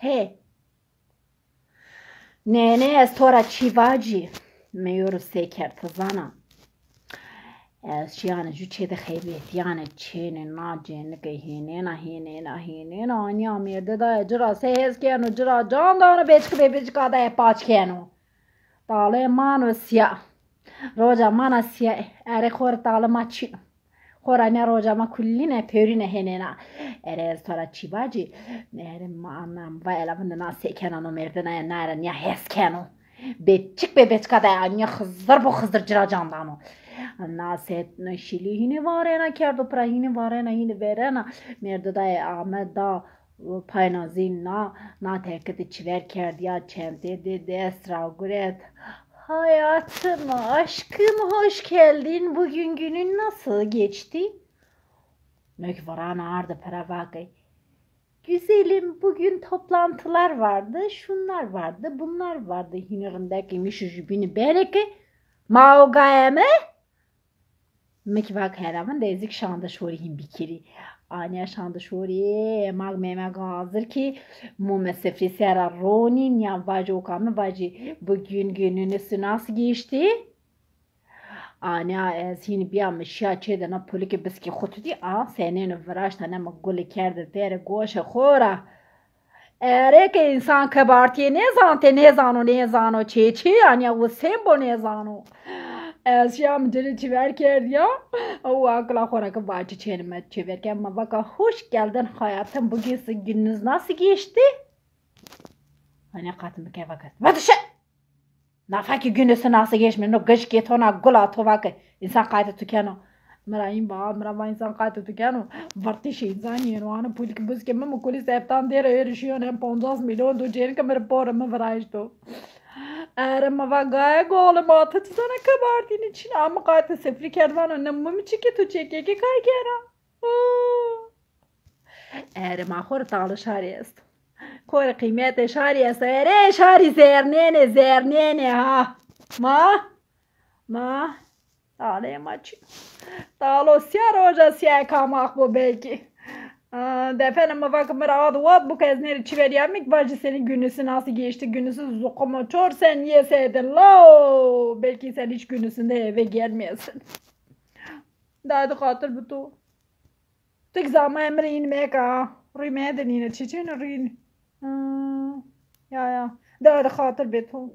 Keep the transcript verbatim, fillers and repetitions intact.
He. Nê, nê, ez to ra çî vacî. Mi yo ro se kerd, ti zana. Ez şîyane jû çê de xeybetîyane, çênê na cênike hênêna, hênêna, hênêna, anîya mêrde daye ci ra se hes keno, ci ra can dano, beçik bê beçika daye paç keno. Talê mano sîya. Roca ma na sîya, erê xo rê talê ma çin o. Xo ra ne roca ma kulîne, pêrîne hênêna. Erê ez to ra çî vacî. Erê ma, ma va ela vinde na se kena no mêrdena ya, na ra nîya hes keno. Beçik bê beçika daye anîya Xizir bo, Xizir ci ra can dano. Na se şilî hînî varena kerdo pira, hînî varena, hînî verena. Mêrde daye ame da payna zî na, na terkitî çiver kerd ya, çentê de dest ra guret. Hayatım, aşkım, hoş geldin. Bugün günün nasıl geçti? Mek varana arde pira vake. Güzelim, bugün toplantılar vardı, şunlar vardı, bunlar vardı. Hînî rindek îmî şu jübîni bereke. Ma o gaye mi? Mi kî vake hera vinde, ez kî şande şorî hîn bikirî. Anîya şande şorî, mag mêmeg hazir kî, mome sifrî sera ronî, nîya vacî o ka mi vacî, bugün gününüzü nasıl geçti? Anîya ez hîn bîya mi şîya çê de na polikê biskî xo tutî, a senêno viraşta ne mi gulî kerde pêrê goşê xo ra. Erê ke însan kibartîye nêzantê, nêzano, nêzano çê çê, yanî ya wisên bo nêzano. Ez şîya mi ci rê çiver kerd ya, û akila xo ra ke vacî çênî mi çêver kerd, mi vaka hoş geldin hayatım, bugün sizin gününüz nasıl geçti? Hanî qat mi ke vaka. Vatişe! Nafa ki günüsü nasıl geçmiş, no gıcık yetona gula to vake. İnsan qaytı tükeno. Mira in ba, mira va insan qaytı tükeno. Vartişi insan yeno. Anı pulik buzke mı kulî seftan dere eri şiyon hem poncas milyon do cênike mira pore mı viraşto. Ere mı va gaye gole ma tı çizana kabartini çin ama qaytı sefri kerdvano ne mı mi çiki tu çekeki kay kera. Ere ma xo rê talo şarî esto. Xo rê qîmetê şarî esto. Ere şarî zernêne, zernêne ha. Ma, ma, talê ma çi? Talo sîya roja sîya kamax bo belkî. Aa, defene mi vake mi ra ad wad bu ke ez nêrê çi verî ya mi ki vacî senin günüsü nasıl geçti, günüsü zukumo çor sen yeseydin lao. Belki sen hiç günüsünde eve gelmeyesin. Dadi xatir bi to. Tik zama emir in meka. Rî medin yine çiçin rîn. Hmm, ya ya. Dadi xatir bi to.